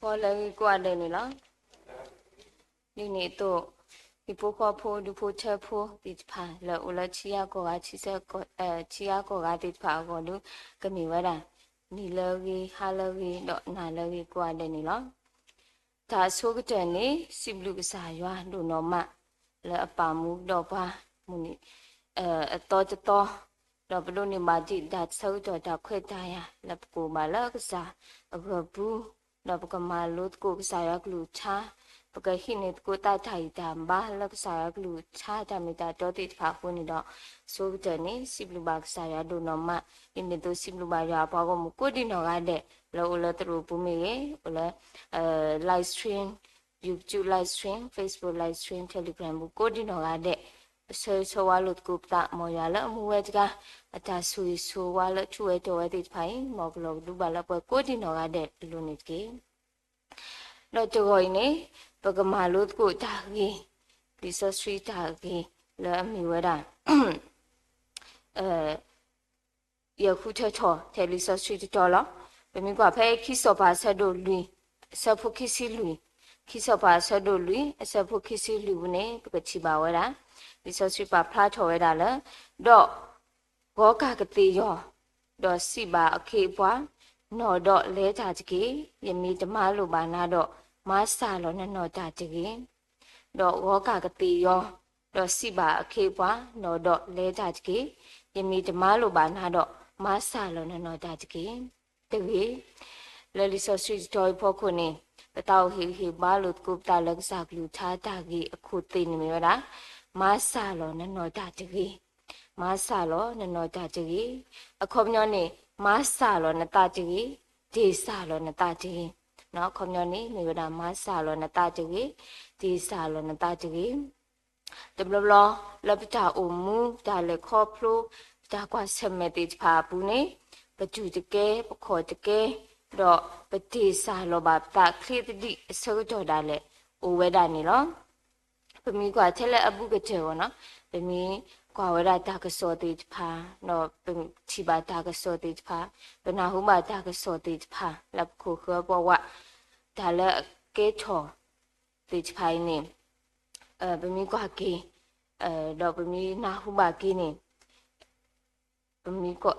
ဖီလၢဂ့ၢ်ကိးဂၤဒဲးန့ၣ်လီၤ. ဒ်န့ၣ်အသိး, ဟံၣ်ဖိဃီဖိ ဒူဖိထၢဖိသ့ၣ်တဖၣ် လၢအိၣ်လၢထံဂၤကီၢ်ဂၤ ထံဂၤကီၢ်ဂၤသ့ၣ်တဖၣ်အဂီၢ်ဒီး ကမ့ၢ်ဝဲဒၣ် နံၤလၢဂ့ၤ ဟါလၢဂ့ၤ ဒီးနၤလၢဂ့ၤကိးဂၤဒဲးန့ၣ်လီၤ. တၢ်အဆိကတၢၢ်န့ၣ် စံးဘျုးကစၢ်ယွၤဒိၣ်နီၢ်မး လၢအပာ်မူဒီးပှၤ မုၢ်နံၤ အသီတသီ, ဒီးပဒိးန့ၢ်ဘၣ်ဒံးတၢ်ဆၢကတီၢ် တၢ်ခွဲးတၢ်ယာ် လၢပကအိၣ်ဘၣ်လၢကစၢ်အဂၢၢ်ပူၤ, ဒီးပကမၤလိသကိးကစၢ်ယွၤကလုၢ်ကထါ, ပကဟံးန့ၢ်သကိးသးတၢ်ဂံၢ်တၢ်ဘါလၢကစၢ်ယွၤကလုၢ်ကထါ တၢ်မ့ၢ်တၢ်တီသ့ၣ်တဖၣ်အဃိန့ၣ်ဒီး, အဆိကတၢၢ်န့ၣ် စံးဘျုးဘၣ်ကစၢ်ယွၤဒိၣ်နီၢ်မး, ဒ်န့ၣ်အသိးစံးဘျုးဘၣ်ယွၤအပှၤဂီၢ်မုၢ်ကိးဒံနီၢ်ဂၤဒဲး လၢအိၣ်လၢသရိာ်ပူၤမ့ၢ်ဂ့ၤ, အိၣ်လၢ live stream, YouTube live stream, Facebook live stream, Telegram ပူၤကိးဒံနီၢ်ဂၤဒဲး, ပဆၢဂ့ၤဆၢဝါလိာ်သကိးပသး မ်ယွၤလၢအမူဝဲတဂၤ အတၢ်ဆိၣ်ဂ့ၤဆိၣ်ဝါလၢထူးဝဲတီၤဝဲသ့ၣ်တဖၣ်အံၤ မ်ကလီၤကဒုဘၣ်လၢပှၤကိးဒံနီၢ်ဂၤဒဲးအလိၤန့ၣ်တက့ၢ်. ဒီးတဂီၤအံၤန့ၣ် ပကမၤလိသကိးတၢ်ဂ့ၢ်, လံာ်စီဆှံတၢ်ဂ့ၢ် လၢအမ့ၢ်ဝဲဒၣ် ယဃုထၢထီၣ်ထဲလံာ်စီဆှံတတီၤလီၤ. ပမ့ၢ်ကွၢ်ဖဲခံစီၤပၤအဆၢဒိၣ်လွံၢ် အဆၢဖိခံဆံလွံၢ်, ခံစီၤပၤအဆၢဒိၣ်လွံၢ် အဆၢဖိခံဆံလွံၢ်ပူၤန့ၣ် ပကထံၣ်ဘၣ်ဝဲဒၣ် လံာ်စီဆှံပာ်ဖျါထီၣ်ဝဲဒၣ်လၢ, ဒီး ဂီၤကၢ်ကသ့ၣ်ယီၤ, ဒီးစံးဘၣ်အခ့အပှၤ, နီၢ်ဒီးလဲၤတၢ်တက့ၢ်, ယမ့ၢ်တမၤလိာ်ဘၣ်နၤဒီး, မၤစၢ်လီၤနနီၢ်တၢ်တဂ့ၤ. ဒီးဂီၤကၢ်ကသ့ၣ်ယီၤ, ဒီးစံးဘၣ်အခ့အပှၤ, နီၢ်ဒီးလဲၤတၢ်တက့ၢ်, ယမ့ၢ်တမၤလိာ်ဘၣ်နၤဒီး, မၤစၢ်လီၤနနီၢ်တၢ်တက့ၢ်. တဂ့ၤ. လၢလံာ်စီဆှံတတီၤအံၤအဖီခိၣ်န့ၣ်, ပသးအိၣ်ဟ့ၣ်ဂံၢ်ဟ့ၣ်ဘါလိာ်သကိးပသးလၢကစၢ်ကလုၢ်ကထါတၢ်ဂ့ၢ်အခိၣ်သ့ၣ်န့ၣ်မ့ၢ်ဝဲဒၣ်, မၤစၢ်လီၤနနီၢ်တၢ်တဂ့ၤ. မၤစၢ်လီၤနနီၢ်တၢ်တဂ့ၤ. အခီပညီန့ၣ် မၤစၢ်လီၤနသးတဂ့ၤ, တ့ၢ်စၢ်လီၤနသးတဂ့ၤ. အခီပညီန့ၣ် မ့ၢ်ဝဲဒၣ်မၤစၢ်လီၤနသးတဂ့ၤ, တ့ၢ်စၢ်လီၤနသးတဂ့ၤ. တဘျီဘျီ လၢပတၢ်အိၣ်မူ တၢ်လဲၤခီဖျိ ပတၢ်ကွၢ်ဆၢၣ်မဲာ်သ့ၣ်တဖၣ်အပူၤန့ၣ်, ပတူၢ်တကဲ ပခီၣ်တကဲ, ဒီးပတ့ၢ်စၢ်လီၤဘၣ်ပသးချ့သဒံးအဆၢကတီၢ်ဒၣ်လဲာ် အိၣ်ဝဲဒၣ်န့ၣ်လီၤ. ပမ့ၢ်ကွၢ်ထဲလၢအဘူးကတၢၢ်အဂီၢ်န့ၣ်, ပမ့ၢ်ကွၢ်ဝဲဒၣ်တၢ်ကစီၣ်သ့ၣ်တဖၣ်, ဒီးပထံၣ်ဘၣ်တၢ်ကစီၣ်သ့ၣ်တဖၣ်, ပနၢ်ဟူဘၣ်တၢ်ကစီၣ်သ့ၣ်တဖၣ် လၢပခိၣ်ဃၢပဝး, တၢ်လၢအကဲထီၣ်သ့ၣ်တဖၣ်အံၤန့ၣ်, ပမ့ၢ်ကွၢ်က့ၤ, ဒီးပမ့ၢ်နၢ်ဟူဘၣ်က့ၤန့ၣ်, ပမ့ၢ်ကွၢ်,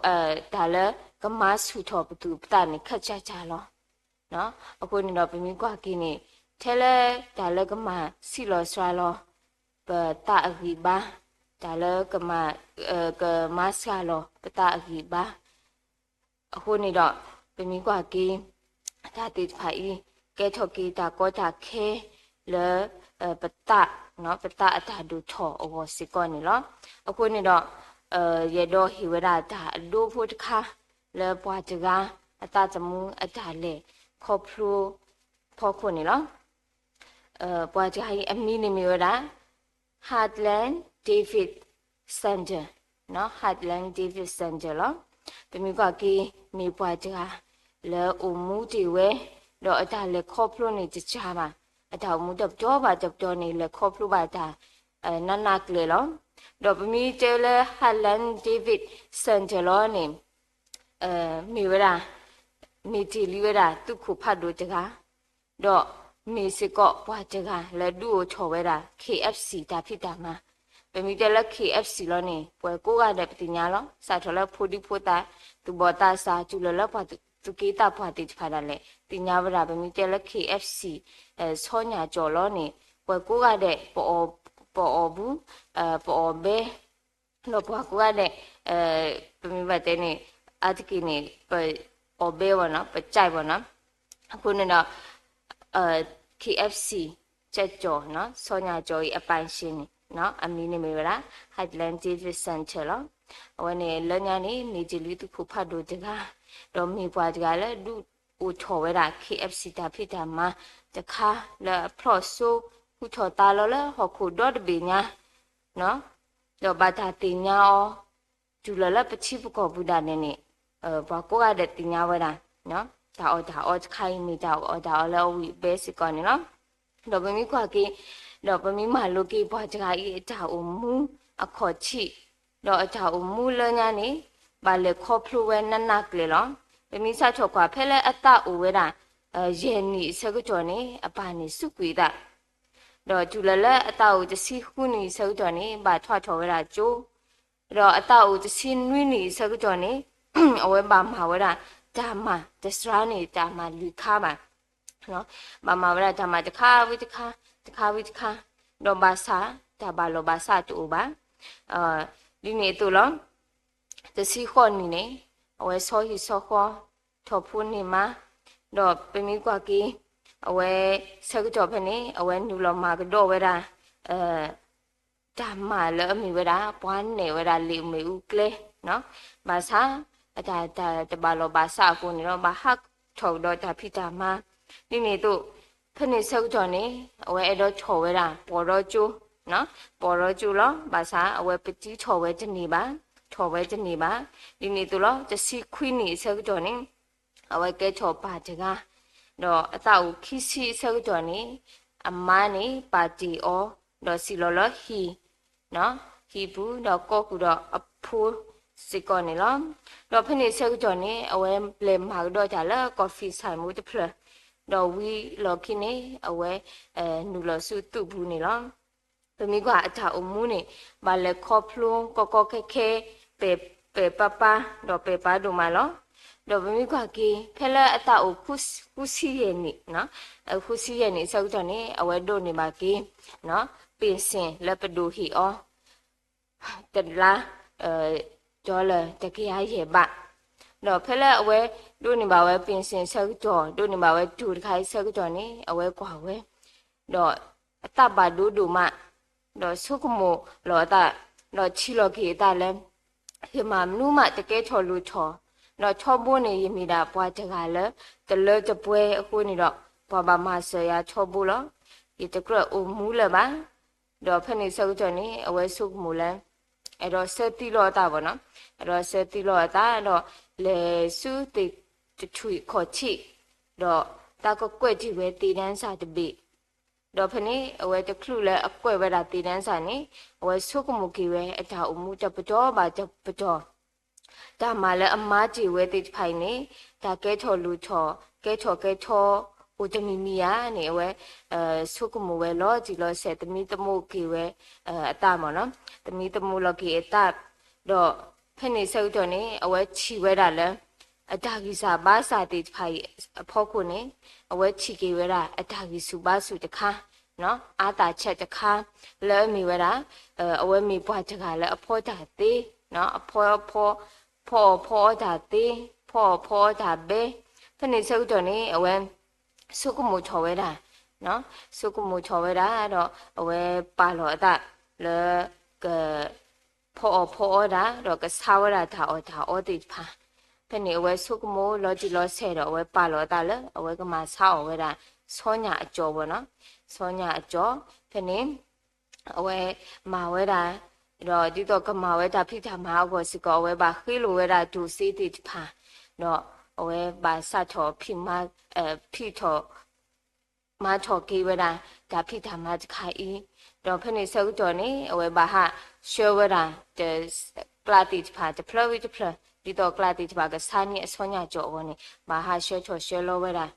တၢ်လၢကမၤဆူၣ်ထီၣ်ပသူၣ်ပသးန့ၣ် ခက်ခက်လီၤ. အဃိန့ၣ်ဒီးပမ့ၢ်ကွၢ်က့ၤန့ၣ်, ထဲလၢတၢ်လၢကမၤဆံးလီၤစှၤလီၤ ပသးအဂံၢ်ဘါ, တၢ်လၢကမၤ, ကမၤစှၤလီၤပသးအဂံၢ်ဘါ အဃိန့ၣ်ဒီး ပမ့ၢ်ကွၢ်က့ၤ တၢ်သ့ၣ်တဖၣ်အံၤ ကဲထီၣ်က့ၤတၢ်ကီတၢ်ခဲလၢ ပသး, ပသးအတၢ်ဒိၣ်ထီၣ်အဂီၢ်စ့ၢ်ကီးန့ၣ်လီၤ. အဃိန့ၣ်ဒီး ယအဲၣ်ဒိးဟ့ၣ်ဝဲဒၣ်တၢ်အဒိဖိတခါ လၢပှၤတဂၤအသးသမူအတၢ်လဲၤခီဖျိဖီခိၣ်န့ၣ်လီၤ. ပှၤတဂၤအံၤအမံၤန့ၣ်မ့ၢ်ဝဲဒၣ် Heartland David Center, Heartland David Center လီၤ. ပမ့ၢ်ကွၢ်က့ၤ မ့ၢ်ပှၤတဂၤလၢအိၣ်မူတ့ၢ်ဝဲ, ဒီးအတၢ်လဲၤခီဖျိန့ၣ်တစှၤဘၣ်, အတၢ်အိၣ်မူတပတီၢ်ဘၣ်တပတီၢ်န့ၣ် လဲၤခီဖျိဘၣ်တၢ် နးနးကျဲၤလီၤ. ဒီးပမ့ၢ်တဲလၢ Heartland David Center လီၤန့ၣ် မ့ၢ်ဝဲဒၣ်, မ့ၢ်တ့ၢ်လံဝဲဒၣ်သုးခိၣ်ဖးဒိၣ်တဂၤ, ဒီးမ့ၢ်စ့ၢ်ကီးပှၤတဂၤလၢဒုးအိၣ်ထီၣ်ဝဲဒၣ် K F C တၢ်ဖံးတၢ်မၤ, ပမ့ၢ်တဲလၢ K F C လီၤန့ၣ် ပှၤကိးဂၤဒဲးပသ့ၣ်ညါလီၤ. စးထီၣ်လၢဖိဒံဖိသၣ်, သူၣ်ဘီၣ်သးစၢ် တုၤလီၤလၢပှၤသူၣ်က့သးပှၢ်သ့ၣ်တဖၣ်ဒၣ်လဲာ် သ့ၣ်ညါဝဲဒၣ် ပမ့ၢ်တဲလၢ K F C ဆီညၣ်ကၠီၣ်လီၤန့ၣ် ပှၤကိးဂၤဒဲး ပအီၣ်ဘူး, ပအီၣ်ဘဲ ဒီးပှၤကိးဂၤဒဲး, ပမ့ၢ်ဘၣ်တဲန့ၣ်, အါတက့ၢ်န့ၣ် ပအီၣ်ဘဲဘၣ်နီၤ, ပကၠဲးဘၣ်နီၤ. အဃိန့ၣ်ဒီး K F C ကၠဲးကၠီၣ်, ဆီညၣ်ကၠီၣ်အံၤအပၢ်ဆ့ၣ်န့ၣ်, အမံၤန့ၣ်မ့ၢ်ဝဲဒၣ် Heartland David Center လီၤ. အဝဲန့ၣ်လၢညါန့ၣ် မ့ၢ်တ့ၢ်လံသုးခိၣ်ဖးဒိၣ်တဂၤ, ဒီးမ့ၢ်ပှၤတဂၤလၢဒုးအိၣ်ထီၣ်ဝဲဒၣ် K F C တၢ်ဖံးတၢ်မၤတခါ လၢအဖျီၣ်စိဟူထီၣ်သါလီၤလၢဟီၣ်ခိၣ်ဒီတဘ့ၣ်ညါ ဒီးဘၣ်တၢ်သ့ၣ်ညါအီၤ တုၤလီၤလၢပထံပကီၢ်ပူၤဒၣ်န့ၣ်န့ၣ်, ပှၤကိးဂၤဒဲးသ့ၣ်ညါဝဲဒၣ်, တၢ်အီၣ်တၢ်အီတခါအံၤမ့ၢ်တၢ်အီၣ်တၢ်အီလၢအဝံၣ်အဘဲစ့ၢ်ကီးန့ၣ်လီၤ. ဒီးပမ့ၢ်ကွၢ်က့ၤ, ဒီးပမ့ၢ်မၤလိက့ၤပှၤတဂၤအံၤအတၢ်အိၣ်မူအခီၣ်ထံး, ဒီးအတၢ်အိၣ်မူလၢညါန့ၣ် ဘၣ်လဲၤခီဖျိဝဲနးနးကျဲၤလီၤ. ပမ့ၢ်စးထီၣ်ကွၢ်ဖဲလၢအသးအိၣ်ဝဲဒၣ် ယဲၢ်နံၣ်အဆၢကတီၢ်န့ၣ် အပၢ်န့ၣ်စူးကွံာ်အသး, ဒီးတုၤလၢလၢအသးအိၣ်တဆံဃုနံၣ်အဆၢကတီၢ်န့ၣ် ဘၣ်ထွးထီၣ်ဝဲဒၣ်ကၠိ, ဒီးအသးအိၣ်တဆံနွံနံၣ်အဆၢကတီၢ်န့ၣ် အဝဲဘၣ်မၤဝဲဒၣ်တၢ်မၤတစှၤန့ၣ် တၢ်မၤလွံၢ်ခါဘၣ် ဘၣ်မၤဝဲဒၣ်တၢ်မၤတခါဝံၤတခါ, တခါဝံၤတခါ, ဒီးဘၣ်ဆၣ် တၢ်ဘၣ်လီၢ်ဘၣ်စးတအိၣ်ဘၣ်. ဒ်န့ၣ်အသိးလီၤ. တဆံဃိးနံၣ်န့ၣ် အဝဲဆီဟံၣ်ဆီဃီ, ထီၣ်ဖိန့ၢ်မါ, ဒီးပမ့ၢ်ကွၢ်က့ၤ အဝဲဆၢကတီၢ်ဖဲန့ၣ် အဝဲနုာ်လီၤမၤကဒီးဝဲဒၣ် တၢ်မၤလၢအမ့ၢ်ဝဲဒၣ် ပှၤနဲၣ်ဝဲဒၣ်လံာ်မ့ၣ်အူကျဲ, ဘၣ်ဆၣ် အတၢ်တဘၣ်လီၢ်ဘၣ်စးအဃိန့ၣ်ဒီး ဘၣ်ဟးထီၣ်ကဒီးတၢ်ဖံးတၢ်မၤ, ဒ်န့ၣ်အသိး ဖဲန့ၣ်ဆၢကတီၢ်န့ၣ် အဝဲအဲၣ်ဒိးထီၣ်ဝဲဒၣ် ပီၢ်ဒီကၠိ, ပီၢ်ဒီကၠိလီၤ. ဘၣ်ဆၣ် အဝဲပတံထီၣ်ဝဲတန့ၢ်ဘၣ်, ထီၣ်ဝဲတန့ၢ်ဘၣ်. ဒ်န့ၣ်အသိးလီၤ. တဆံခွံနံၣ်အဆၢကတီၢ်န့ၣ် အဝဲကဲထီၣ်ပၢ်တဂၤ, ဒီးအသးအိၣ်ခံဆံအဆၢကတီၢ်န့ၣ် အမါန့ၣ်ပာ်တ့ၢ်အီၤ, ဒီးစံၣ်လီၤလၢဟံၣ် ဟံၣ်ပူၤ ဒီးကိးဃုာ်ဒီးအဖိစ့ၢ်ကီးန့ၣ်လီၤ. ဒီးဖဲန့ၣ်ဆၢကတီၢ်န့ၣ် အဝဲလဲၤမၤကဒီးတၢ်လၢကီၢ်ဖံးစၢ်မူတဖျၢၣ်, ဒီးဝံၤလီၢ်ခံန့ၣ် အဝဲ နုာ်လီၤဆူသုးပူၤန့ၣ်လီၤ. ပမ့ၢ်ကွၢ်အတၢ်အိၣ်မူန့ၣ် ဘၣ်လဲၤခီဖျိကီကီခဲခဲ ပဲာ်ပဲာ်ပါပါ ဒီးပဲာ်ပါဒိၣ်မးလီၤ. ဒီးပမ့ၢ်ကွၢ်က့ၤ ဖဲလၢအသးအိၣ်ဃုဆံယဲၢ်နံၣ်, ဃုဆံယဲၢ်နံၣ်အဆၢကတီၢ်န့ၣ် အဝဲဒိးန့ၢ်ဘၣ်က့ၤ ပ့ၣ်စ့ၣ်လၢပဒိၣ်ဟ့ၣ်အီၤ တလါ ဒီလၢတကယၤယဲၢ်ဘး, ဒီးဖဲလၢအဝဲဒိးန့ၢ်ဘၣ်ဝဲ ပ့ၣ်စ့ၣ်အဆၢကတီၢ် ဒိးန့ၢ်ဘၣ်ဝဲဒိၣ်တခါအံၤအဆၢကတီၢ်န့ၣ် အဝဲကွၢ်ဝဲ ဒီးအသးဘၣ်ဒိဒိၣ်မး, ဒီးဆိကမိၣ်လီၤအသး, ဒီးထံၣ်လီၤက့ၤအသးလၢ ယမၤမနုၤမးတကဲထီၣ်လိၣ်ထီၣ်, ဒီးထီဘိန့ၣ် ယမ့ၢ်ဒၣ်ပှၤတဂၤလၢ တလၢတပှဲၤအဃိန့ၣ်ဒီး ပှၤဘၣ်မၤစၢၤယၤထီဘိလီၤ. ယတကြၢးအိၣ်မူလၢၤဘၣ်. ဒီးဖဲန့ၣ်ဆၢကတီၢ်န့ၣ် အဝဲဆိကမိၣ်လၢ အဲၣ်ဒိးဆၢသံလီၤအသးဘၣ်နီၤ, အဲၣ်ဒိးဆၢသံလီၤအသးဒီး လဲၤဆူသ့ၣ်တထွံၣ်ခီၣ်ထံး, ဒီးတၢ်ကကွဲးတ့ၢ်ဝဲသ့ၣ်ဒၣ်စၢ်တဘ့ၣ်, ဒီးဖဲန့ၣ် အဝဲတချုးလၢအကွဲးဝဲဒၣ်သ့ၣ်ဒၣ်စၢ်န့ၣ် အဝဲဆိကမိၣ်က့ၤဝဲအတၢ်အိၣ်မူတပတီၢ်ဘၣ်တပတီၢ် တၢ်မၤလၢအမၤတ့ၢ်ဝဲသ့ၣ်တဖၣ်အံၤန့ၣ် တၢ်ကဲထီၣ်လိၣ်ထီၣ် ကဲထီၣ်ကဲထီ အိၣ်တမံၤမံၤဧါန့ၣ် အဝဲ ဆိကမိၣ်ဝဲလီၤတံၢ်လီၤဆဲး သမံသမိးက့ၤဝဲ အသးမ့ၢ်နီၤ, သမံသမိးလီၤက့ၤအသး, ဒီးဖဲန့ၣ်ဆၢကတီၢ်န့ၣ် အဝဲထံၣ်ဝဲဒၣ်လၢ အတၢ်ဂံၢ်စၢ်ဘါစၢ်သ့ၣ်တဖၣ်အံၤအဖီခိၣ်န့ၣ် အဝဲထံၣ်က့ၤဝဲဒၣ်အတၢ်ဂံၢ်ဆူၣ်ဘါဆူၣ်တခါ, အါသးဆဲးတခါ လၢအမ့ၢ်ဝဲဒၣ် အဝဲမ့ၢ်ပှၤတဂၤလၢအဖီတၢ်သ့, အဖီ ဖီအီၣ်ဖီအီတၢ်သ့, ဖီအီၣ်ဖီအီတၢ်ဘဲ, ဖဲန့ၣ်ဆၢကတီၢ်န့ၣ် အဝဲ ဆိကမိၣ်ထီၣ်ဝဲဒၣ်, ဆိကမိၣ်ထီၣ်ဝဲဒၣ်ဒီး အဝဲပာ်လီၤအသးလၢ က ဖီအီၣ်ဖီအီတၢ် ဒီးကဆါဝဲဒၣ်တၢ်အီၣ်တၢ်အီသ့ၣ်တဖၣ်, ဖဲန့ၣ်အဝဲဆိကမိၣ်လီၤတံၢ်လီၤဆဲးဒီး အဝဲပာ်လီၤအသးလၢ အဝဲကမၤဆါအီၣ်ဝဲဒၣ် ဆီညၣ်အကၠီဘၣ်နီၤ, ဆီညၣ်အကၠီ, ဖဲန့ၣ် အဝဲမၤဝဲဒၣ်, ဒီးဒ်သိးကမၤဝဲတၢ်ဖံးတၢ်မၤအဂီၢ်စ့ၢ်ကီး အဝဲဘၣ်ဃ့လိာ်ဝဲဒၣ်ဒိၣ်စ့သ့ၣ်တဖၣ်, ဒီးအဝဲဘၣ်စးထီၣ်ဖံးမၤ, ဖံးထီၣ် မၤထီၣ်က့ၤဝဲဒၣ် တၢ်ဖံးတၢ်မၤတခါအံၤ, ဒီးဖဲန့ၣ်ဆၢကတီၢ်န့ၣ် အဝဲဘၣ်ဟးဆှၢဝဲဒၣ် ကျးသ့ၣ်တဖၣ်တဖျၢၣ်ဝံၤတဖျၢၣ် ဒ်သိးကျးသ့ၣ်တဖၣ်ကဆါန့ၢ်အဆီညၣ်ကၠီအဂီၢ်န့ၣ် ဘၣ်ဟးဆှၢထီၣ်ဆှၢလီၤဝဲဒၣ်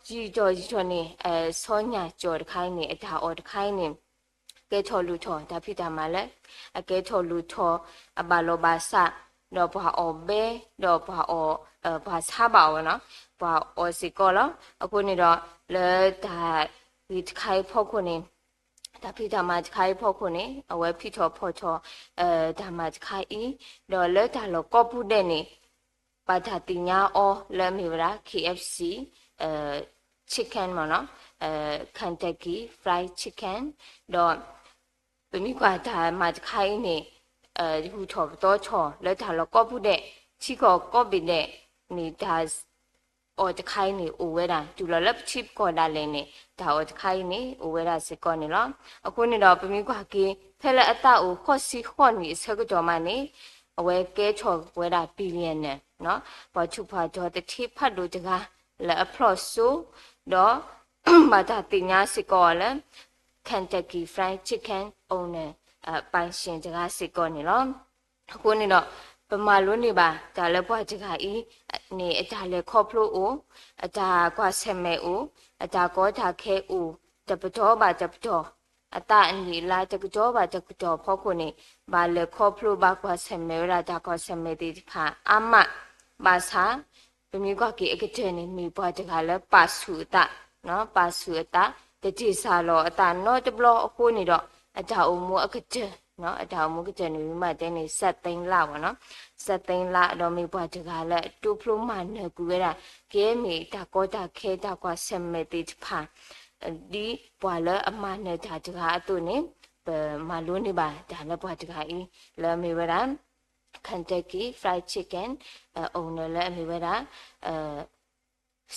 ဒီးယံာ်ထီၣ်ယံာ်ထီၣ်န့ၣ် ဆီညၣ်ကၠီတခါအံၤန့ၣ် အတၢ်အီၣ်တခါအံၤန့ၣ် ကဲထီၣ်လိၣ်ထီၣ် တၢ်ဖံးတၢ်မၤလၢ အကဲထီၣ်လိၣ်ထီၣ် အဘၣ်လီၤဘၣ်စး, ဒီးပှၤအီၣ်ဘဲ, ဒီးပှၤအီၣ်, ပှၤဆါဘၣ်အီၤနီၤ, ပှၤအီၣ်စ့ၢ်ကီးလီၤ. အဃိန့ၣ်ဒီး လၢတၢ်ဂ့ၢ်တခါအံၤဖီခိၣ်န့ၣ် တၢ်ဖံးတၢ်မၤတခါအံၤဖီခိၣ်န့ၣ် အဝဲဖံးထီၣ်ဖီၣ်ထီၣ် တၢ်မၤတခါအံၤ, ဒီးလၢတၢ်လီၢ်ကိးပူၤဒဲးန့ၣ် ဘၣ်တၢ်သ့ၣ်ညါအီၤလၢအမ့ၢ်ဝဲဒၣ် K F C chicken မ့ၢ်နီၤ, Kentucky Fried Chicken, ဒီး ပမ့ၢ်ကွၢ်တၢ်မၤတခါအံၤန့ၣ် ဟူးထီၣ်ပသီထီၣ်လၢတၢ်လီၢ်ကိးပူၤဒဲး, ထံကီၢ်ကိးဘ့ၣ်ဒဲးန့ၣ် တၢ် အီၣ်တခါအံၤန့ၣ် အိၣ်ဝဲဒၣ် တုၤလီၤလၢပထံပကီၢ်ဒၣ်လဲာ်န့ၣ် တၢ်အီၣ်တခါအံၤန့ၣ် အိၣ်ဝဲဒၣ်စ့ၢ်ကီးန့ၣ်လီၤ. အဃိန့ၣ်ဒီး ပမ့ၢ်ကွၢ်က့ၤ ဖဲလၢအသးအိၣ်ဃိးဆံဃိးနံၣ်အဆၢကတီၢ်မးန့ၣ် အဝဲကဲထီၣ်ဝဲဒၣ် billionaire ပှၤထူးပှၤတီၤသထ့ဖးဒိၣ်တဂၤ လၢအဖျီၣ်စိ ဒီး ဘၣ်တၢ်သ့ၣ်ညါစ့ၢ်ကီးအီၤလၢ Kentucky Fried Chicken owner ပိုင်ရှင် တဂၤစ့ၢ်ကီးန့ၣ်လီၤ. အဃိန့ၣ်ဒီး ပမၤလိန့ၢ်ဘၣ်တၢ်လၢပှၤတဂၤအံၤ န့ၣ် အတၢ်လဲၤခီဖျိအိၣ်, အတၢ်ကွၢ်ဆၢၣ်မဲာ်အိၣ်, အတၢ်ကီတၢ်ခဲအိၣ်, တပတီၢ်ဘၣ်တပတီၢ်, အသးအနံၣ်အလါတကတီၢ်ဘၣ်တကတီၢ်အဖီခိၣ်န့ၣ် ဘၣ်လဲၤခီဖျိဘၣ်ကွၢ်ဆၢၣ်မဲာ်ဝဲဒၣ်တၢ်ကွၢ်ဆၢၣ်မဲာ်သ့ၣ်တဖၣ်အါမး, ဘၣ်ဆၣ် ပမ့ၢ်ကွၢ်က့ၤအကတၢၢ်န့ၣ် မ့ၢ်ပှၤတဂၤလၢပာ်ဆူၣ်အသး, ပာ်ဆူၣ်အသး, တတ့ၢ်စၢ်လီၤအသးနီတဘျီအဃိန့ၣ်ဒီး အတၢ်အိၣ်မူအကတၢၢ်, အတၢ်အိၣ်မူကတၢၢ်န့ၣ် မ့ၢ်ဘၣ်တဲန့ၣ် စးသ့လးဝဲနီၤ, စးသ့လး ဒီးမ့ၢ်ပှၤတဂၤလၢအတိဖျိမၤနၢၤကွံာ်ဝဲဒၣ် ကဲမ့ၢ်တၢ်ကီတၢ်ခဲတၢ်ကွၢ်ဆၢၣ်မဲာ်သ့ၣ်တဖၣ် ဒ်ပှၤလၢအမၤနၢၤတၢ်တဂၤအသိးန့ၣ် ပမၤလိန့ၢ်ဘၣ်တၢ်လၢပှၤတဂၤအံၤ လၢအမ့ၢ်ဝဲဒၣ် Kentucky Fried Chicken owner လၢအမ့ၢ်ဝဲဒၣ်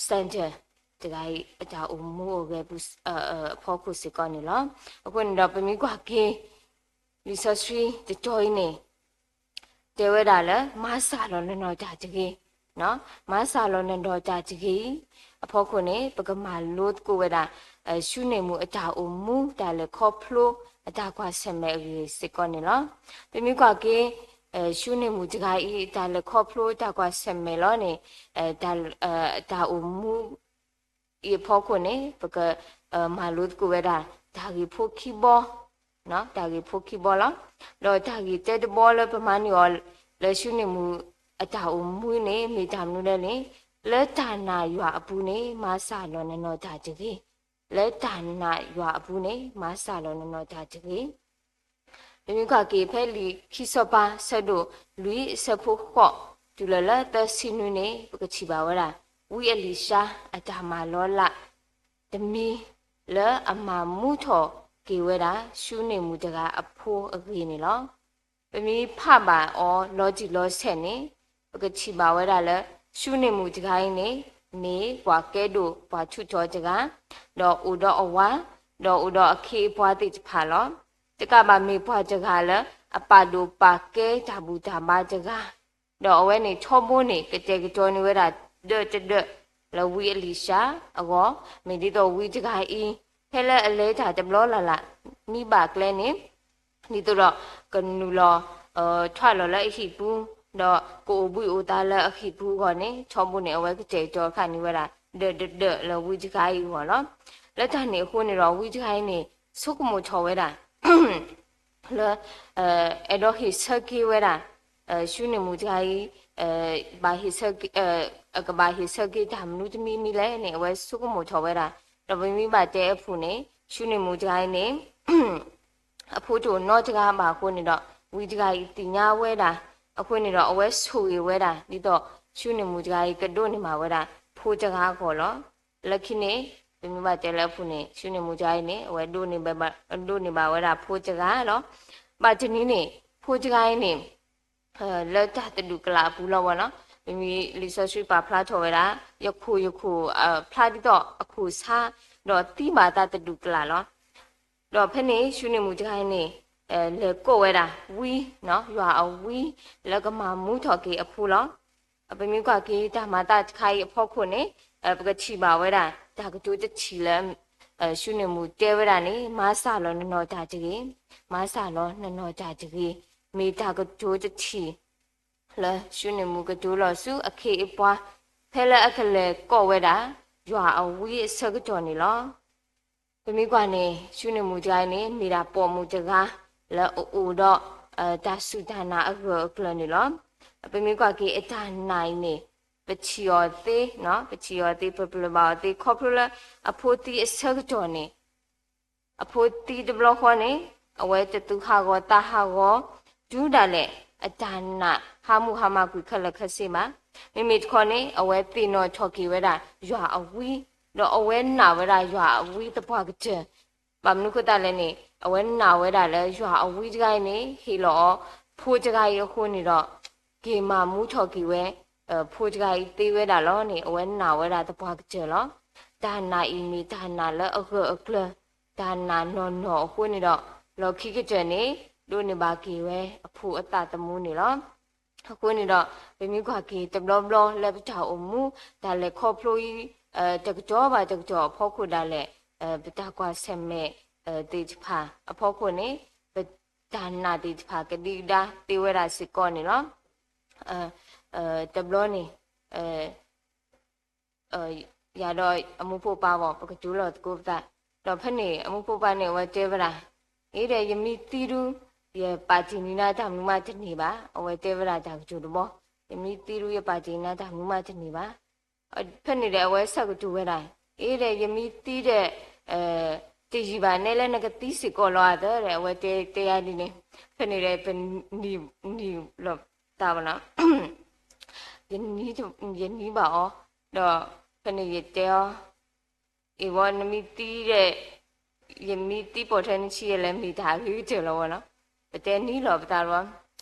Sanders တဂၤအံၤ အတၢ်အိၣ်မူအိၣ်ဂဲၤအဖီခိၣ်စ့ၢ်ကီးန့ၣ်လီၤ. အဃိန့ၣ်ဒီးပမ့ၢ်ကွၢ်က့ၤ လံာ်စီဆှံတတီၤအံၤန့ၣ် တဲဝဲဒၣ်လၢ မၤစၢ်လီၤနနီၢ်တၢ်တဂ့ၤ, မၤစၢ်လီၤနနီၢ်တၢ်တဂ့ၤအံၤ အဖီခိၣ်န့ၣ် ပကမၤလိသကိးဝဲဒၣ် ၡူနံၣ်မူးအတၢ်အိၣ်မူတၢ်လဲၤခီဖျိအတၢ်ကွၢ်ဆၢၣ်မဲာ်အဂ့ၢ်စ့ၢ်ကီးန့ၣ်လီၤ. ပမ့ၢ်ကွၢ်က့ၤ ၡူနံၣ်မူးတဂၤအံၤ တၢ်လဲၤခီဖျိတၢ်ကွၢ်ဆၢၣ်မဲာ်လီၤန့ၣ် တၢ်အိၣ်မူအံၤအဖီခိၣ်န့ၣ် ပကမၤလိသကိးဝဲဒၣ် တၢ်ဂ့ၢ်ဖိခံဘီ တၢ်ဂ့ၢ်ဖိခံဘီလီၤ. ဒီးတၢ်ဂ့ၢ်တၢတဘီလၢပမၤန့ၢ်အီၤ လၢၡူနံၣ်မူးအတၢ်အိၣ်မူန့ၣ် မ့ၢ်တၢ်မနုၤလဲၣ်န့ၣ် လၢတၢ်နာ်ယွၤအပူၤန့ၣ် မၤစၢ်လီၤနနီၢ်တၢ်တဂ့ၤ, လၢတၢ်နာ်ယွၤအပူၤန့ၣ် မၤစၢ်လီၤနနီၢ်တၢ်တဂ့ၤ ပမ့ၢ်ကွၢ်က့ၤဖဲလံာ်ခံစီၤပၤဆၢဒိၣ်လွံၢ်အဆၢဖိဃိး တုၤလီၤလၢသၢဆံနွံန့ၣ် ပကထံၣ်ဘၣ်ဝဲဒၣ် ဝံအလံၤၡါအတၢ်မၤလီၤလးတမံၤ လၢအမၤမူထီၣ်က့ၤဝဲဒၣ် ၡူနံၣ်မူးတဂၤအဖိအဂ့ၢ်န့ၣ်လီၤ. ပမ့ၢ်ဖးဘၣ်အီၤလီၤတံၢ်လီၤဆဲးန့ၣ် ပကထံၣ်ဘၣ်ဝဲဒၣ်လၢ ၡူနံၣ်မူးတဂၤအံၤန့ၣ် မ့ၢ်ပှၤကဲဒိၣ်ပှၤထူးထီၣ်တဂၤ, ဒီးအိၣ်ဒီးအဝၤ, ဒီးအိၣ်ဒီးအခ့အပှၤသ့ၣ်တဖၣ်လီၤ. တကးဘၣ်မ့ၢ်ပှၤတဂၤလၢ အပာ်ဒိၣ်ပာ်ကဲတၢ်ဘူၣ်တၢ်ဘါတဂၤ, ဒီးအဝဲန့ၣ်ထီဘိန့ၣ် ကတဲာ်ကတီၤန့ၢ်ဝဲဒၣ်ဒၢးတဒၢး လၢဝံအလံၤၡါအဂီၢ်, မ့ၢ်ဒ်သိးဝံတဂၤအံၤ ဖဲလၢအလဲၤတၢ်တဘျီလၢ်လၢ် မံဘၣ်ကျဲန့ၣ် ဒ်သိးဒီးကနုာ်လီၤ ထွဲလီၤလၢအဟံၣ်ပူၤ, ဒီးကအိၣ်ဘှံးအိၣ်သါလၢအဟံၣ်ပူၤအဂီၢ်န့ၣ် ထီဘိန့ၣ် အဝဲကတဲာ်ကတီၤဃာ်န့ၢ်ဝဲဒၣ် ဒၢးတဒၢးလၢဝံတဂၤအံၤအဂီၢ်လီၤ. လၢတၢ်န့ၣ်အဃိန့ၣ်ဒီး ဝံတဂၤအံၤန့ၣ် ဆိကမိၣ်ထီၣ်ဝဲဒၣ် လၢ အဲၣ်ဒိးဟ့ၣ်ဆၢက့ၤဝဲဒၣ် ၡူနံၣ်မူးတဂၤအံၤ ဘၣ်ဟ့ၣ်ဆၢက့ၤ ကဘၣ်ဟ့ၣ်ဆၢက့ၤတၢ်မနုၤတမံၤမံၤလဲၣ်န့ၣ် အဝဲဆိကမိၣ်ထီၣ်ဝဲဒၣ်, ဒီးပမ့ၢ်ဘၣ်တဲအဖုၣ်န့ၣ် ၡူနံၣ်မူးတဂၤအံၤန့ၣ် အဖိတအိၣ်နီတဂၤဘၣ်အဃိန့ၣ်ဒီး ဝံတဂၤအံၤသ့ၣ်ညါဝဲဒၣ်, အဃိန့ၣ်ဒီး အဝဲဆိၣ်ဂ့ၤဝဲဒၣ် ဒ်သိး ၡူနံၣ်မူးတဂၤအံၤ ကဒိးန့ၢ်ဘၣ်ဝဲဒၣ် ဖိတဂၤအဂီၢ်လီၤ. လၢခံန့ၣ် ပမ့ၢ်ဘၣ်တဲလၢအဖုၣ်န့ၣ် ၡူနံၣ်မူးတဂၤအံၤန့ၣ် အဝဲ ဒိးန့ၢ်ဘၣ်ဝဲဒၣ်ဖိတဂၤလီၤ. ဘၣ်တနံၤန့ၣ် ဖိတဂၤအံၤန့ၣ် လၢတၢ်သဒူၣ်ကလာ်အပူၤလီၤဝဲနီၤ, မ့မ့ၢ်လံာ်စီဆှံပာ်ဖျါထီၣ်ဝဲဒၣ် ယခိၣ်ယခိၣ် ဖျါဒ်သိးအခိၣ်ဆါ ဒီးသံဘၣ်အသးသဒူၣ်ကလာ်လီၤ. ဒီးဖဲန့ၣ် ၡူနံၣ်မူးတဂၤအံၤန့ၣ် လဲၤကိးဝဲဒၣ်ဝံ ယွၤအဝံ လၢကမၤမူထီၣ်က့ၤအဖိလီၤ. ပမ့ၢ်ကွၢ်က့ၤတၢ်မၤသးတခါအံၤအဖီခိၣ်န့ၣ် ပကထံၣ်ဘၣ်ဝဲဒၣ် တၢ်ကတိၤတထံၣ်လၢ ၡူနံၣ်မူးတဲဝဲဒၣ်န့ၣ် မၤစၢ်လီၤနနီၢ်တၢ်တဂ့ၤ, မၤစၢ်လီၤနနီၢ်တၢ်တဂ့ၤ, မ့ၢ်တၢ်ကတိၤတထံၣ် လၢၡူနံၣ်မူးကတိၤလီၤဆူအခ့အပှၤ ဖဲလၢအကလဲၤကိးဝဲဒၣ် ယွၤအဝံအဆၢကတီၢ်န့ၣ်လီၤ. ပမ့ၢ်ကွၢ်န့ၣ် ၡူနံၣ်မူးတဂၤအံၤန့ၣ် မ့ၢ်ဒၣ်ပိာ်မုၣ်တဂၤ လၢအအိၣ်ဒီး တၢ်စူၢ်တၢ်နာ်အဂၢၢ်အကျၢၤန့ၣ်လီၤ. ပမ့ၢ်ကွၢ်က့ၤအတၢ်နာ်အံၤန့ၣ် ပထံၣ်အီၤသ့, ပထံၣ်အီၤသ့ ပပျၢၤဘၣ်အီၤသ့ ခီဖျိလၢအဖိသံအဆၢကတီၢ်န့ၣ် အဖိသံတဘျီဃီန့ၣ် အဝဲတသူၣ်ဟးဂီၤသးဟးဂီၤ တုၤဒၣ်လဲာ် အတၢ်နာ်ဟးမူဟးမၢ်ကွံာ်ခဲလၢာ်ခဲဆ့ဘၣ်. မ့မ့ၢ်တခီန့ၣ် အဝဲသ့ၣ်နီၣ်ထီၣ်က့ၤဝဲဒၣ်ယွၤအဝံ, ဒီးအဝဲနာ်ဝဲဒၣ်ယွၤအဝံသပှၢ်ကတၢၢ် ဘၣ်မနုၤဃိသတးလဲၣ်န့ၣ် အဝဲနာ်ဝဲဒၣ်လၢယွၤအဝံတဂၤအံၤန့ၣ် ဟ့ၣ်လီၤအီၤ ဖိတဂၤအံၤအဃိန့ၣ်ဒီး က့ၤမၤမူထီၣ်က့ၤဝဲ ဖိတဂၤအံၤသ့ဝဲဒၣ်လီၤန့ၣ် အဝဲနာ်ဝဲဒၣ်သပှၢ်ကတၢၢ်လီၤ. တၢ်နာ်အံၤမ့ၢ်တၢ်နာ်လၢအဂၢၢ်အကျၢၤ, တၢ်နာ်နီၢ်နီၢ်အဃိန့ၣ်ဒီး လီၢ်ခံကတၢၢ်န့ၣ် ဒိးန့ၢ်ဘၣ်က့ၤဝဲအဖိအသးသမူန့ၣ်လီၤ. အဃိန့ၣ်ဒီး ပမ့ၢ်ကွၢ်က့ၤတဘျီဘျီလၢပတၢ်အိၣ်မူ တၢ်လဲၤခီဖျိအံၤ တကတီၢ်ဘၣ်တကတီၢ်အဖီခိၣ်ဒၣ်လဲာ် ပတၢ်ကွၢ်ဆၢၣ်မဲာ်သ့ၣ်တဖၣ်အဖီခိၣ်န့ၣ် ပတၢ်နာ်သ့ၣ်တဖၣ်ကဒံကဒါသ့ဝဲဒၣ်စ့ၢ်ကီးန့ၣ်လီၤ. တဘျီန့ၣ် ယၤဒီးအမိၢ်ဖိပၢ်ဘၣ် ပကတိၤလီၤသကိးပသး, ဒီးဖဲန့ၣ် အမိၢ်ဖိပၢ်န့ၣ် အဝဲတဲဝဲဒၣ်, အ့ဒီး ယမ့ၢ်သံဒုး ယပာ်တ့ၢ်န့ၢ်နၤတၢ်မနုၤမးတန့ၢ်ဘၣ်, အဝဲတဲဝဲဒၣ်တၢ်ကတိၤတဘီ, ယမ့ၢ်သံဒုး ယပာ်တ့ၢ်န့ၢ်နၤတၢ်မနုၤမးတန့ၢ်ဘၣ်. ဖဲန့ၣ်ဒီး အဝဲဆၢကတိၤဝဲဒၣ်, အ့ဒီး ယမ့ၢ်သံဒီး တယံာ်ဘၣ်နဲလၢနကသံစ့ၢ်ကီးလီၤအသးဒီး အဝဲတဲတဲယၤဒ်န့ၣ်, ဖဲန့ၣ်ဒီး ပနံၤလီၤသးဘၣ်နီၤ ယနံၤဘၣ်အီၤ, ဒီးဖဲန့ၣ်ယတဲအီၤ, အ့ဝဲ နမ့ၢ်သံဒီး ယမ့ၢ်သံပိာ်ထွဲနဆံးယဲလဲၣ် မ့ၢ်တၢ်အဂ့ၤကတၢၢ်လီၤဝဲနီၤ, ပတဲနံၤလီၤပသးလီၤ.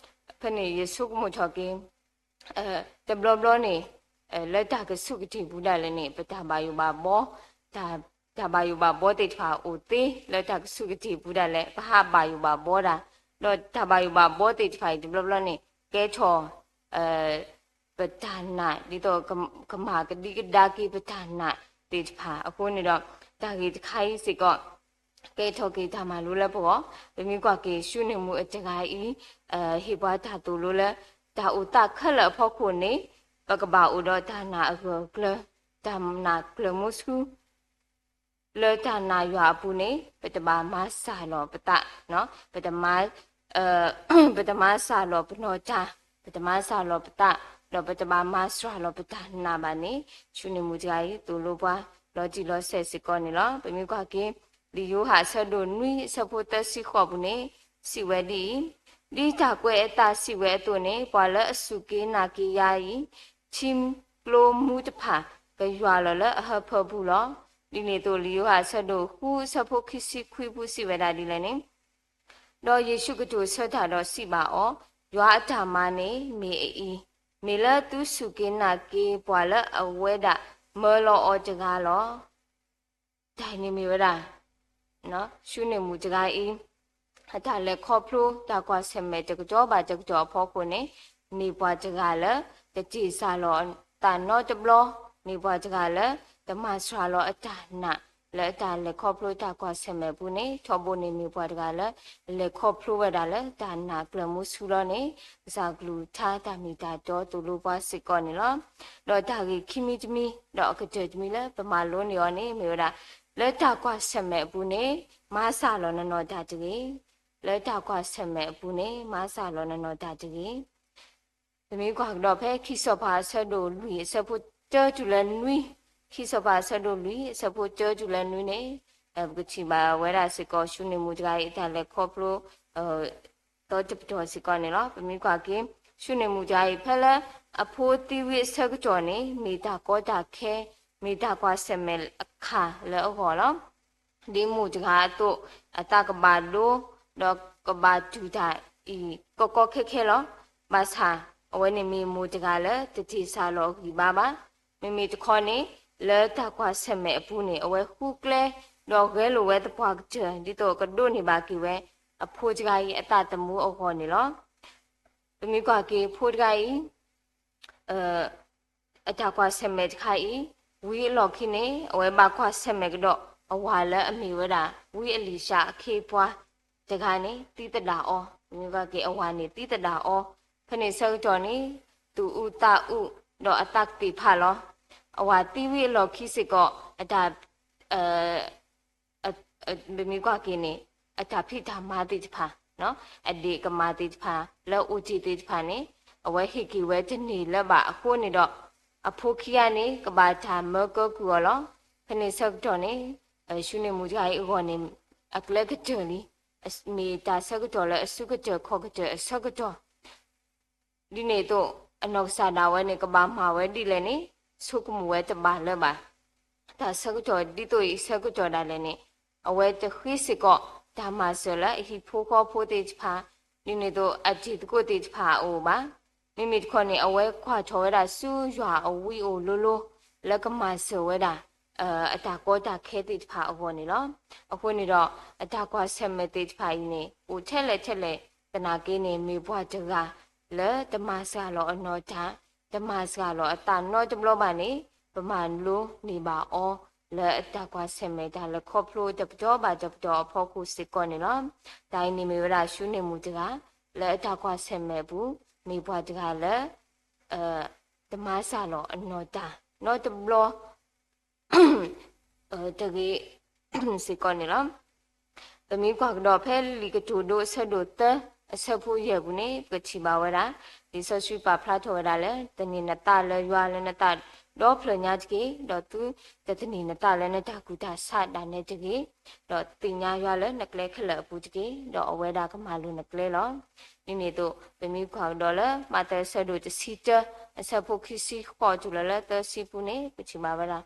ဖဲန့ၣ်ယဆိကမိၣ်ထီၣ်က့ၤ တဘျီဘျီန့ၣ် လၢတၢ်ကဆူၣ်ကတ့ၢ်ပူၤဒၣ်လဲာ်န့ၣ် ပတၢ်ဘၣ်ယိၣ်ဘၣ်ဘီ, တၢ် တၢ်ဘၣ်ယိၣ်ဘၣ်ဘီသ့ၣ်တဖၣ်အိၣ်သ့ လၢတၢ်ကဆူၣ်ကတ့ၢ်ပူၤဒၣ်လဲာ် ပဟးဘၣ်ယိၣ်ဘၣ်ဘီဒၣ်, ဒီးတၢ်ဘၣ်ယိၣ်ဘၣ်ဘီသ့ၣ်တဖၣ်အံၤ တဘျီဘျီန့ၣ် ကဲထီၣ် ပတၢ်နာ် ဒ်သိးကမၤကဒံကဒါက့ၤပတၢ်နာ်သ့ၣ်တဖၣ်အဃိန့ၣ်ဒီး တၢ်ဂ့ၢ်တခါအံၤစ့ၢ်ကီး ကဲထီၣ်က့ၤတၢ်မၤလိလၢပဂီၢ်, ပမ့ၢ်ကွၢ်က့ၤ ၡူနံၣ်မူအတဂၤအံၤ ဟ့ၣ်ပှၤတၢ်သိၣ်လိလၢ တၢ်အိၣ်သးခဲလၢာ်အဖီခိၣ်န့ၣ် ပကဘၣ်အိၣ်ဒီးတၢ်နာ်အဂၢၢ်အကျၢၤ, တၢ်နာ်ကျၢၤမူဆူ လၢတၢ်နာ်ယွၤအပူၤန့ၣ် ပတဘၣ်မၤစှၤလီၤပသး, ပတမၤ ပတမၤစှၤလီၤပနီၢ်တၢ်, ပတမၤစှၤလီၤပသး, ဒီးပတဘၣ်မၤစှၤလီၤပတၢ်နာ်ဘၣ်န့ၣ် ၡူနံၣ်မူတဂၤအံၤ သိၣ်လိပှၤလီၤတံၢ်လီၤဆဲးစ့ၢ်ကီးန့ၣ်လီၤ. ပမ့ၢ်ကွၢ်က့ၤ လံာ်ယိၤဟၣ်အဆၢဒိၣ်နွံအဆၢဖိသၢဆံဃိးပူၤန့ၣ် စံးဝဲဒ်အံၤ, ဒ်တၢ်ကွဲးအသးစံးဝဲအသိးန့ၣ် ပှၤလၢအစူၢ်က့ၤနာ်က့ၤယၤအံၤ ထံကျိမူတဖၣ် ကယွၤလီၤလၢအဟၢဖၢပူၤလီၤ. ဒ်န့ၣ်အသိး လံာ်ယိၤဟၣ်အဆၢဒိၣ်ဃုအဆၢဖိခံဆံခွံပူၤစံးဝဲဒၣ်ဒ်လဲၣ်န့ၣ်, ဒီးယ့ၣ်ၡူးကတိၤဆၢတၢ်ဒီးစံးဘၣ်အီၤ, ယွၤအတၢ်မၤန့ၣ်မ့ၢ်အအံၤ, မ့ၢ်လၢသုစူၢ်က့ၤနာ်က့ၤပှၤလၢအဝဲဒၣ်မၢလီၤအီၤတဂၤလီၤ. တၢ်အံၤန့ၣ်မ့ၢ်ဝဲဒၣ် ၡူနံၣ်မူတဂၤအံၤ အတၢ်လဲၤခီဖျိ တၢ်ကွၢ်ဆၢၣ်မဲာ်တကတီၢ်ဘၣ်တကတီၢ်အဖီခိၣ်န့ၣ် မ့ၢ်ပှၤတဂၤလၢ တတ့ၢ်စှၤလီၤအသးနီတဘျီ, မ့ၢ်ပှၤတဂၤလၢ တမၤစှၤလီၤအတၢ်နာ် လၢအတၢ်လဲၤခီဖျိတၢ်ကွၢ်ဆၢၣ်မဲာ်အပူၤန့ၣ် ထီဘိန့ၣ်မ့ၢ်ပှၤတဂၤလၢ လဲၤခီဖျိဝဲဒၣ်လၢတၢ်နာ်ကျၢၤမူဆူလီၤန့ၣ် ကစၢ်ကလုၢ်ကထါတၢ်မ့ၢ်တၢ်တီသိၣ်လိပှၤစ့ၢ်ကီးန့ၣ်လီၤ. ဒီးတၢ်ဂ့ၢ်ခံမံၤတမံၤ ဒီးအကတၢၢ်တမံၤလၢပမၤလိန့ၢ်အီၤန့ၣ် မ့ၢ်ဝဲဒၣ် လၢတၢ်ကွၢ်ဆၢၣ်မဲာ်အပူၤန့ၣ် မၤစှၤလီၤနနီၢ်တၢ်တဂ့ၤ. လၢတၢ်ကွၢ်ဆၢၣ်မဲာ်အပူၤန့ၣ် မၤစှၤလီၤနနီၢ်တၢ်တဂ့ၤ. ပမ့ၢ်ကွၢ်ကဒီးဖဲခံစီၤပၤအဆၢဒိၣ်လွံၢ်အဆၢဖိတၢတုၤလၢနွံ, ခံစီၤပၤအဆၢဒိၣ်လွံၢ်အဆၢဖိတၢတုၤလၢနွံန့ၣ် ပကထံၣ်ဘၣ်ဝဲဒၣ်စ့ၢ်ကီး ၡူနံၣ်မူတဂၤအံၤအတၢ်လဲၤခီဖျိ ဒီတပတီၢ်စ့ၢ်ကီးန့ၣ်လီၤ. ပမ့ၢ်ကွၢ်က့ၤ ၡူနံၣ်မူတဂၤအံၤ ဖဲလၢအဖိသံဝံၤအဆၢကတီၢ်န့ၣ် မ့ၢ်တၢ်ကီတၢ်ခဲ, မ့ၢ်တၢ်ကွၢ်ဆၢၣ်မဲာ်အခါလၢအဂီၢ်လီၤ. ဒ်မိၢ်တဂၤအသိး အသးကဘၣ်ဒိ ဒီးကဘၣ်တူၢ်တၢ်အံၤ ကီကီခဲခဲလီၤ. ဘၣ်ဆၣ် အဝဲန့ၣ်မ့ၢ်မိၢ်တဂၤလၢတတ့ၢ်စှၤလီၤအဂံၢ်ဘါဘၣ်. မ့မ့ၢ်တခီန့ၣ် လၢတၢ်ကွၢ်ဆၢၣ်မဲာ်အပူၤန့ၣ် အဝဲဃုကျဲ ဒီးဂဲၤလိာ်ဝဲသပှၢ်ကတၢၢ် ဒ်သိးကဒိးန့ၢ်ဘၣ်က့ၤဝဲ အဖိတဂၤအံၤအသးသမူအဂီၢ်န့ၣ်လီၤ. ပမ့ၢ်ကွၢ်က့ၤဖိတဂၤအံၤ အတၢ်ကွၢ်ဆၢၣ်မဲာ်တခါအံၤ ဝံၤအလီၢ်ခံန့ၣ် အဝဲဘၣ်ကွၢ်ဆၢၣ်မဲာ်ကဒီး အဝၤလၢအမ့ၢ်ဝဲဒၣ် ဝံအလံၤၡါအခ့အပှၤတဂၤန့ၣ် သံသဒၣ်အီၤ. ပမ့ၢ်ကွၢ်က့ၤအဝၤန့ၣ် သံသဒၣ်အီၤ, ဖဲန့ၣ်ဆၢကတီၢ်န့ၣ် သူၣ်အုးသးအုး ဒီးအသးကသ့ၣ်ဖးလီၤ. အဝၤသံဝံၤအလီၢ်ခံစ့ၢ်ကီး အတၢ် ပမ့ၢ်ကွၢ်က့ၤန့ၣ် အတၢ်ဖံးတၢ်မၤသ့ၣ်တဖၣ်, အဒ့ၣ်ကမၢ်သ့ၣ်တဖၣ် လၢအအိၣ်တ့ၢ်သ့ၣ်တဖၣ်န့ၣ် အဝဲဟ့ၣ်က့ၤဝဲတန့ၢ်လၢၤဘၣ်အဃိန့ၣ်ဒီး အဖိခံဂၤန့ၣ် ကဘၣ်တၢ်မၢကၢကုၢ်အီၤလီၤ. ဖဲန့ၣ်ဆၢကတီၢ်န့ၣ် ၡူနံၣ်မူတဂၤအံၤအဂီၢ်န့ၣ် အကျဲကတၢၢ်လံ, မ့ၢ်တၢ်ဆၢကတီၢ်လၢအဆူၣ်ကတၢၢ်ခီၣ်ကတၢၢ်အဆၢကတီၢ် ဒ်န့ၣ်အသိး အနီၢ်ကစၢ်ဒၣ်ဝဲန့ၣ် ကဘၣ်မၤဝဲဒ်လဲၣ်န့ၣ် ဆိကမိၣ်ဝဲတဘၣ်လၢၤဘၣ်. တၢ်ဆၢကတီၢ်ဒ်သိးအံၤဆၢကတီၢ်ဒၣ်လဲာ်န့ၣ် အဝဲတဃ့စ့ၢ်ကီး တၢ်မၤစၢၤလၢအဟံၣ်ဖိဃီဖိသ့ၣ်တဖၣ်, ဒ်န့ၣ်အသိးအတံၤသကိးသ့ၣ်တဖၣ်အအိၣ်ဘၣ်. မ့မ့ၢ်တခီန့ၣ် အဝဲကွၢ်ထီၣ်ဝဲဒၣ်ဆူယွၤအဝံအအိၣ်လိၤလိၤ လၢကမၤစၢၤဝဲဒၣ် အတၢ်ကီတၢ်ခဲသ့ၣ်တဖၣ်အဂီၢ်န့ၣ်လီၤ. အဃိန့ၣ်ဒီး အတၢ်ကွၢ်ဆၢၣ်မဲာ်သ့ၣ်တဖၣ်အံၤန့ၣ် အိၣ်ထဲလဲၣ်ထဲလဲၣ် သနာ်က့န့ၣ် မ့ၢ်ပှၤတဂၤလၢတမၤစှၤလီၤအနီၢ်တၢ်, တမၤစှၤလီၤအသးနီတဘျီဘၣ်န့ၣ် ပမၤလိန့ၢ်ဘၣ်အီၤ လၢအတၢ်ကွၢ်ဆၢၣ်မဲာ်တၢ်လဲၤခီဖျိတပတီၢ်ဘၣ်တပတီၢ်အဖီခိၣ်စ့ၢ်ကီးန့ၣ်လီၤ. တၢ်အံၤန့ၣ်မ့ၢ်ဝဲဒၣ် ၡူနံၣ်မူတဂၤ လၢအတၢ်ကွၢ်ဆၢၣ်မဲာ်အပူၤ မ့ၢ်ပှၤတဂၤလၢ တမၤစှၤလီၤအနီၢ်တၢ်နီတဘျီ တဂ့ၤစ့ၢ်ကီးန့ၣ်လီၤ. ပမ့ၢ်ကွၢ်ကဒီးဖဲလံာ်ကတိၤဒိအဆၢဒိၣ်သၢ အဆၢဖိယဲၢ်ပူၤန့ၣ် ပကထံၣ်ဘၣ်ဝဲဒၣ် လံာ်စီဆှံပာ်ဖျါထီၣ်ဝဲဒၣ်လၢ သန့ၤနသးလၢယွၤလၢနသးဒီဖျၢၣ်ညါတက့ၢ်, ဒီးသုတသန့ၤနသးလၢနတၢ်ကူၣ်တၢ်ဆးဒၣ်နဲတဂ့ၤ, ဒီးသ့ၣ်ညါယွၤလၢနကျဲခဲလၢာ်အပူၤတက့ၢ်, ဒီးအဝဲဒၣ်ကမၤလိၤနကျဲလီၤ. ဒ်န့ၣ်အသိး ပမ့ၢ်ကွၢ်ကဒီးလၢ မးသဲအဆၢဒိၣ်တဆံတၢ အဆၢဖိခံဆံဃိးတုၤလၢလၢသၢဆံပူၤန့ၣ် ပထံၣ်ဘၣ်ဝဲဒၣ်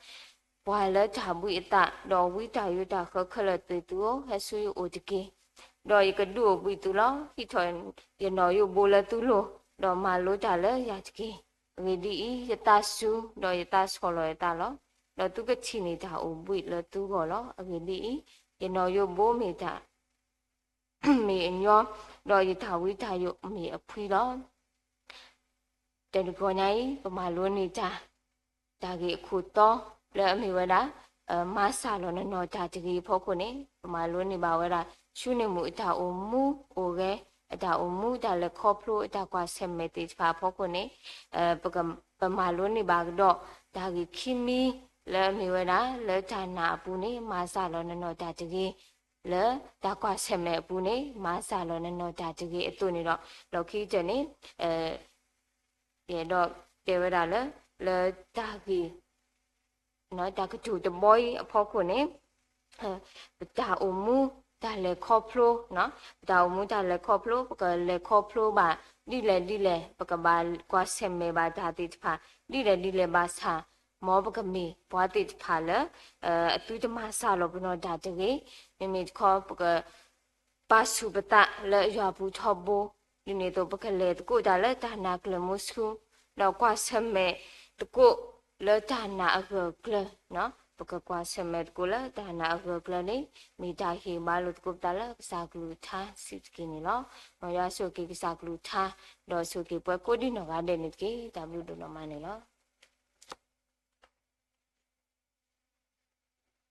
ပှၤလၢတၢ်ဘှံးအသး ဒီးဝံတၢ်ယိးတၢ်ဃၢခဲလၢာ်သ့ၣ်သုဧၢ, ဟဲဆူယအိၣ်တက့ၢ်. ဒီးယကဒုးအိၣ်ဘှံးသုလီၤ. ဟံးထီၣ်ယနီၣ်ယိးဘိလၢသုလိၤ, ဒီးမၤလိတၢ်လၢယၤတက့ၢ်. အဂ့ၢ်ဒ်အံၤ, ယသးစူၤ, ဒီးယသးဆီၣ်လီၤယသးလီၤ. ဒီးသုကထံၣ်န့ၢ်တၢ်အိၣ်ဘှံးလၢသုဂီၢ်လီၤ. အဂ့ၢ်ဒ်အံၤ, ယနီၣ်ယိးဘိမ့ၢ်တၢ် မ့ၢ်အညီ, ဒီးယတၢ်ဝံတၢ်ယိးမ့ၢ်အဖှံလီၤ. တနံၤကီညါအံၤ ပမၤလိန့ၢ်တၢ် တၢ်ဂ့ၢ်အခိၣ်တီ လၢအမ့ၢ်ဝဲဒၣ် မၤစှၤလီၤနနီၢ်တၢ်တဂ့ၤအဖီခိၣ်န့ၣ် ပမၤလိန့ၢ်ဘၣ်ဝဲဒၣ် ဆူန့ၢ်မုၢ်အတၢ်အိၣ်မူအိၣ်ဂဲၤ, အတၢ်အိၣ်မူ တၢ်လဲၤခီဖျိ အတၢ်ကွၢ်ဆၢၣ်မဲာ်သ့ၣ်တဖၣ်အဖီခိၣ်န့ၣ် ပမၤလိန့ၢ်ဘၣ်ကဒီး တၢ်ဂ့ၢ်ခံမံၤ လၢအမ့ၢ်ဝဲဒၣ် လၢတၢ်နာ်အပူၤန့ၣ် မၤစှၤလီၤနနီၢ်တၢ်တဂ့ၤ, လၢတၢ်ကွၢ်ဆၢၣ်မဲာ်အပူၤန့ၣ် မၤစှၤလီၤနနီၢ်တၢ်တဂ့ၤအသိးန့ၣ်ဒီး လီၢ်ခံကတၢၢ်န့ၣ် ယအဲၣ်ဒိးတဲဝဲဒၣ်လၢ လၢတၢ်ဂ့ၢ် တၢ်ကတိၤတဘီအံၤအဖီခိၣ်န့ၣ် ပတၢ်အိၣ်မူတၢ်လဲၤခီဖျိ, ပတၢ်အိၣ်မူတၢ်လဲၤခီဖျိ ပကလဲၤခီဖျိဘၣ်ဒ်လဲၣ်ဒ်လဲၣ်, ပကဘၣ်ကွၢ်ဆၢၣ်မဲာ်ဘၣ်တၢ်သ့ၣ်တဖၣ် ဒ်လဲၣ်ဒ်လဲၣ်ဘၣ်ဆၣ်, မ်ပကမ့ၢ်ပှၤသ့ၣ်တဖၣ်လၢ အသုတမၤစှၤလီၤပနီၢ်တၢ်တဂ့ၤ, မ့မ့ၢ်တခီ ပက ပာ်ဆူၣ်ပသးလၢယွၤပူၤထီဘိ, ဒ်န့ၣ်အသိး ပကလဲၤသကိးတၢ်လၢတၢ်နာ်ကျၢၤမူဆူ, ဒီးကွၢ်ဆၢၣ်မဲာ်သကိးလၢတၢ်နာ်အဂၢၢ်အကျၢၤ, ပကကွၢ်ဆၢၣ်မဲာ်သကိးလၢတၢ်နာ်အဂၢၢ်အကျၢၤန့ၣ် မ့ၢ်တၢ်ဟ့ၣ်ဘါလိာ်သကိးပသးလၢကစၢ်ကလုၢ်ကထါစံးတက့ၢ်န့ၣ်လီၤ. မ်ယွၤဆိၣ်ဂ့ၤက့ၤကစၢ်ကလုၢ်ကထါ, ဒီးဆိၣ်ဂ့ၤက့ၤပှၤကိးဒံနီၢ်ဂၤဒဲးန့ၣ်တက့ၢ်. တၢ်ဘျုးဒိၣ်နီၢ်မးန့ၣ်လီၤ.